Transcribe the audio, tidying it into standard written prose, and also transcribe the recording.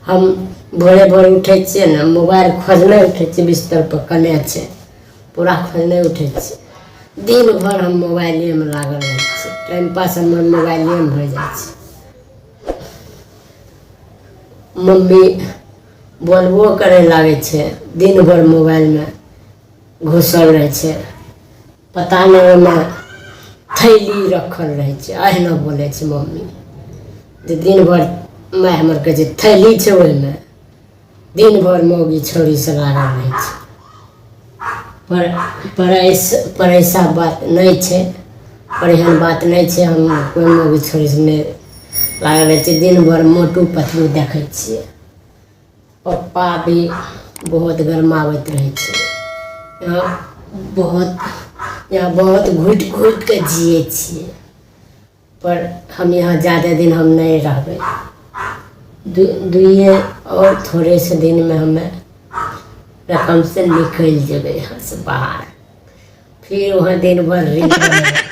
हम भोरे भोरे उठै छियै ने, मोबाइल खोजने उठै छियै। बिस्तर पर कने छै, पूरा खोजने उठै छियै। दिन भरि हम मोबाइलेमे लागल रहै छियै। टाइम पास हमर मोबाइलेमे होइ जाइ छै। मम्मी बोलबो करै लागै छै, दिन भरि मोबाइलमे घुसल रहै छै, पता नहि ओहिमे थैली रखल रहै छै। अहिना बोलै छै मम्मी जे दिन भरि, माय हमर कहै छै, थैली छै ओहिमे, दिन भरि मौगी छौड़ीसँ लागल रहै छै। पर पर पर ऐसा बात नहि छै, पर एहन बात नहि छै। हम कोइ मौगी छौड़ीसँ नहि लागल रहै छियै। दिन भरि मोटू पतलू देखै छियै। पप्पा भी बहुत गरमाबैत रहै छै। यहाँ बहुत, यहाँ बहुत घुटि घुटि कऽ जियै छियै, पर हम यहाँ जादे दिन हम नहि रहबै। दुइए आओर थोड़े से दिनमे हमे रकमसँ निकलि जेबै यहाँसँ बाहर। फिर वहाँ दिन भरि रील बनेबै।